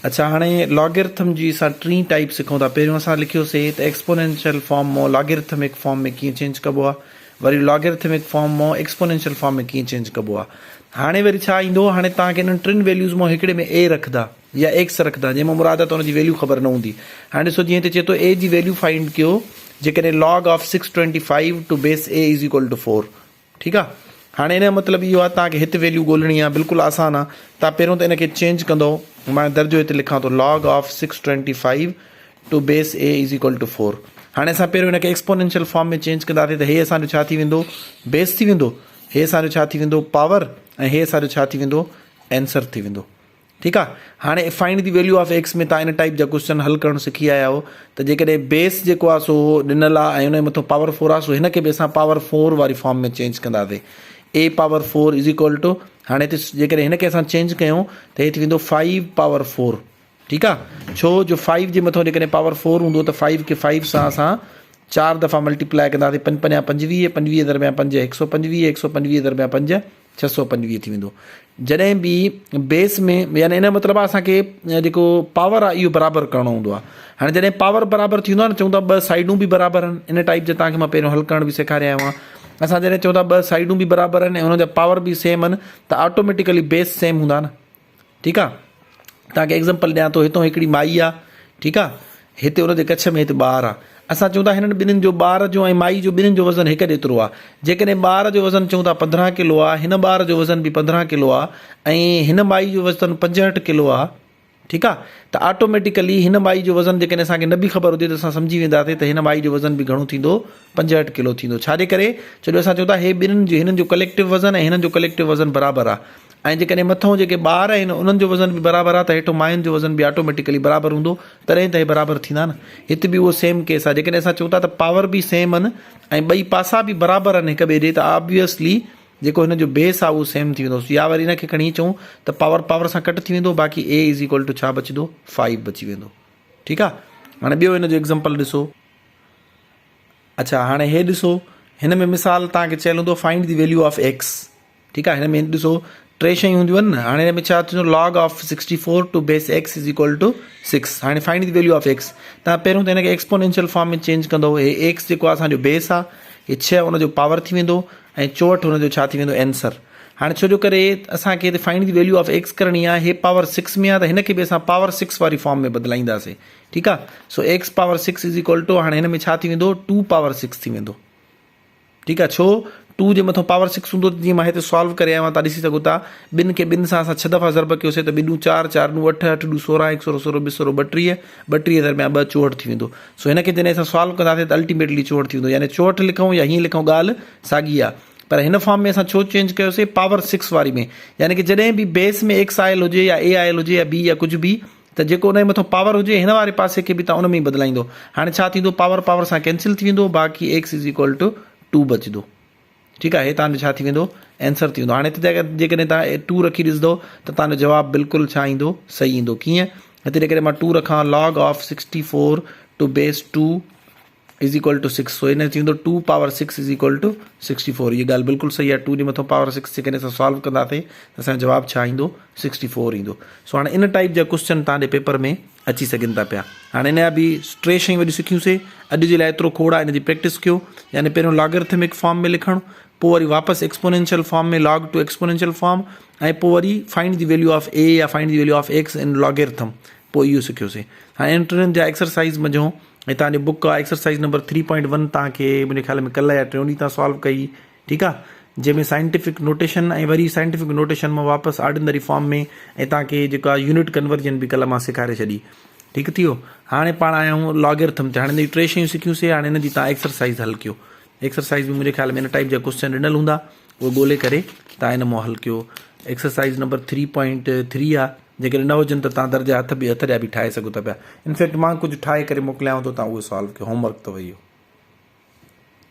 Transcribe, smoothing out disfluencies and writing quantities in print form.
اڇا هاڻي لاگرٿم جي اسان ٽين ٽائيپ سکون ٿا پهريون اسان لکيوسي ته ايڪسپونينشل فارم مون لاگرٿمڪ فارم ۾ ڪيئن چينج ڪبو آهي وري لاگرٿمڪ فارم مون ايڪسپونينشل فارم ۾ ڪيئن چينج ڪبو آهي هاڻي وري ڇا ايندو هاڻي توهان کي انهن ٽن ويليوز مون هڪڙي ۾ اي رکندا يا ايڪس رکندا جنهن مان مراد آهي ته ان جي ويليو خبر نه هوندي هاڻي ڏسو جيئن هتي چئي ٿو اي جي ويليو فائنڊ ڪيو جيڪڏهن log of 625 to base a is equal to 4 ٺيڪ آ هاڻي ان جو مطلب اهو آ توهان کي هت ويليو ڳولڻي آ بلڪل آسان آ توهان پهريون ته ان کي چينج ڪندو مان درجو هت لکان ٿو log of 625 to base a is equal to 4 هاڻي اسان پهريون ان کي ايڪسپونينشل فارم ۾ چينج ڪنداسين ته هي اسان جو ڇا ٿي ويندو بيس ٿي ويندو هي اسان جو ڇا ٿي ويندو پاور ۽ هي اسان جو ڇا ٿي ويندو آنسر ٿي ويندو ٺيڪ آ هاڻي find the value of x ۾ تان ان ٽائيپ جا ڪوسچن حل ڪرڻ سکي آيا آهيو ته جيڪڏهن بيس جيڪو آ سو ڏنل آ ۽ ان جي مٿو پاور فور آ سو هن کي به اسان پاور فور واري فارم ۾ چينج ڪنداسي a power four is equal to هاڻي هتي جيڪڏهن هن کي اسان چينج ڪيون ته هي ٿي ويندو فائيو پاور فور ٺيڪ آ ڇو جو فائيو جي مٿو جيڪڏهن پاور فور هوندو ته فائيو کي فائيو سان اسان چار دفعا ملٽيپلائي ڪنداسي پنج پنجا پنجويهه پنجويهه درميان پنج هڪ سو پنجويهه هڪ سو پنجويهه درميان پنج 625 ٿي ويندو جڏهن به بيس ۾ يعني ان جو مطلب آهي اسان کي جيڪو پاور آهي اهو برابر ڪرڻو هوندو آهي هاڻي جڏهن پاور برابر ٿيندو آهي نه چون ٿا ٻه سائيڊون به برابر آهن ان ٽائيپ جا توهان کي مان پهريون حل ڪرڻ به سيکاري آيو آهيان اسان جڏهن چون ٿا ٻه سائيڊون به برابر آهن ۽ انهن جا پاور به سيم آهن ته آٽوميٽيڪلي بيس سيم هوندا نه ٺيڪ آ توهان کي ايگزامپل ڏيان ٿو هتو هڪڙي مائي آ ٺيڪ آ هتي ان جي ڪڇ ۾ هت ٻار آ اسان چون ٿا هنن ٻنهين جو ٻار جو ۽ مائي جو ٻنهين جو وزن هڪ جيترو آ جيڪڏهن ٻار جو وزن چون ٿا 15 ڪلو آ هن ٻار جو وزن به 15 ڪلو آ ۽ هن مائي جو وزن 65 ڪلو آ ٺيڪ آ ته آٽوميٽيڪلي هن مائي جو وزن جيڪڏهن اسان کي نه به خبر هجي ته اسان سمجهي وينداسين ته هن مائي جو وزن به گهڻو ٿيندو 65 ڪلو ٿيندو ڇا جي ڪري ڇو جو اسان چون ٿا هي ٻنهين جو هنن جو ڪليڪٽو وزن ۽ هنن جو ڪليڪٽو وزن برابر آ ۽ جيڪڏهن مٿئون جيڪي ٻار آهن انهن جو وزن به برابر آهي ته هيٺون ماين جو وزن به آٽوميٽيڪلي برابر هوندو تڏهن ته هي برابر ٿيندا نه هت به اهو سيم ڪيس آهي جيڪڏهن اسان چئون ٿا ته پاور به سيم آهن ۽ ٻئي پاسا به برابر آهن هڪ ٻئي جي ته آبويسلي جيڪو هن جو بيس آهي اهو سيم ٿي ويندو يا وري هن کي کڻي چئون ته پاور پاور سان ڪٽ ٿي ويندو باقي اي is equal two ڇا بچندو فائيو بچي ويندو ٺيڪ آهي هاڻي ٻيو هن جو ايگزامپل ڏسو اڇا هاڻي هي ڏسو هن ۾ مثال توهان کي چيل هوندو find the value of x ٺيڪ آهي هن ۾ ڏسو ٽي شيون هونديون آهن نه هاڻي هن ۾ ڇا ٿيندو log of 64 to base x is equal to 6 هاڻي find the value of x تان پهريون ته هن کي ايڪسپونينشل فارم ۾ چينج ڪندو هي ايڪس جيڪو آهي اسان جو بيس آهي هي 6 ان جو پاور ٿي ويندو ۽ 64 ان جو ڇا ٿي ويندو آنسر هاڻي ڇو جو ڪري اسان کي هتي find the value of x ڪرڻي آهي هي پاور 6 ۾ آهي ته هن کي به اسان پاور 6 واري فارم ۾ بدلائينداسين ٺيڪ آهي سو x power 6 is equal to هاڻي هن ۾ ڇا ٿي ويندو 2 پاور 6 ٿي ويندو ٺيڪ آ ڇو ٽو جي مٿان پاور سڪس هوندو ته جيئن مان هتي سالو ڪري آيو آهيان تان ڏسي سگهو ٿا ٻن کي ٻن سان اسان ڇهه دفعا ضرب ڪيوسي ته ٻه ڏون چار چار ڏون اٺ اٺ ڏون سورهن هڪ سورهن سورهن ٻه سورهن ٻٽيهه ٻٽيهه درميان ٻه چوهٺ ٿي ويندو سو هن کي جڏهن اسان سالو ڪنداسين ته الٽيميٽلي چوهٺ ٿي ويندو يعني چوهٺ لکون يا هيئن لکون ڳالهه ساڳي آ پر هن فارم ۾ اسان ڇو چينج ڪيوسي پاور سڪس واري ۾ يعني ڪي جڏهن به بيس ۾ ايڪس آيل هجي يا اي آيل هجي يا بي يا ڪجهه به ته جيڪو ان جي مٿان پاور هجي هن واري پاسي کي به توهان ان ۾ ئي بدلائيندو هاڻي ڇا ٿيندو پاور پاور سان ڪينسل ٿي ويندو باقي ايڪس is equal two 2 بچندو ٺيڪ آهي هي توهان جو ڇا ٿي ويندو آنسر ٿي ويندو هاڻي هتي جيڪڏهن توهان 2 رکي ڏسندو ته توهان جو جواب بلڪل ڇا ايندو صحيح ايندو ڪيئن هتي جيڪڏهن مان 2 رکان log of 64 to base 2 is equal to 6 سو ان ٿيندو 2 پاور 6 is equal to 64 هي ڳالهه بلڪل صحيح آهي 2 جي مٿان پاور 6 جيڪڏهن اسان سالو ڪنداسين ته اسان جو جواب ڇا ايندو 64 ايندو سو هاڻي ان ٽائيپ جا ڪوسچن توهان جي پيپر ۾ اچي سگهن ٿا پيا هاڻي ان جا به ٽي شيون وڏيون سکيون سي اڄ جي لاء ايترو کوڙ آهي ان جي پريڪٽس ڪيو يعني پهريون لاگرٿمڪ فارم ۾ لکڻ پوء وري واپس exponential form ۾ log to exponential form ۽ پوء وري find the value of a يا find the value of x in logarithm پوء اهو سکيوسي هاڻي ان ٽنهن جا ايڪسرسائز منجهون ۽ توهان جي بڪ آ exercise number three point one توهان کي منهنجي خيال ۾ ڪلهه يا ٽيون ڏينهن توهان سالو ڪئي ٺيڪ آ جنهن ۾ سائنٽيفڪ نوٽيشن ۽ وري سائنٽيفڪ نوٽيشن مان واپس آرڊنري فارم ۾ ۽ توهان کي جيڪا يونٽ ڪنورجن به ڪلهه مان سيکاري ڇڏي ٺيڪ ٿي ويو هاڻي پاڻ آيا آهيون لاگرٿم تي هاڻي هن جي ٽي شيون سکيون سي هاڻي هن جي توهان ايڪسرسائز حل ڪيو ايڪسرسائز ۾ منهنجي خيال ۾ هن ٽائيپ جا ڪوسچن ڏنل هوندا اهي ڳولي ڪري توهان ان مان حل ڪيو exercise number three point three آ جيڪڏهن نه هجن ته توهان درجا هٿ به هٿ جا به ٺاهي سگهو ٿا پيا انفيڪٽ مان ڪجهه ٺاهي ڪري موڪليانو ٿو توهان اهو سالو ڪيو هوم ورڪ اٿو اهو.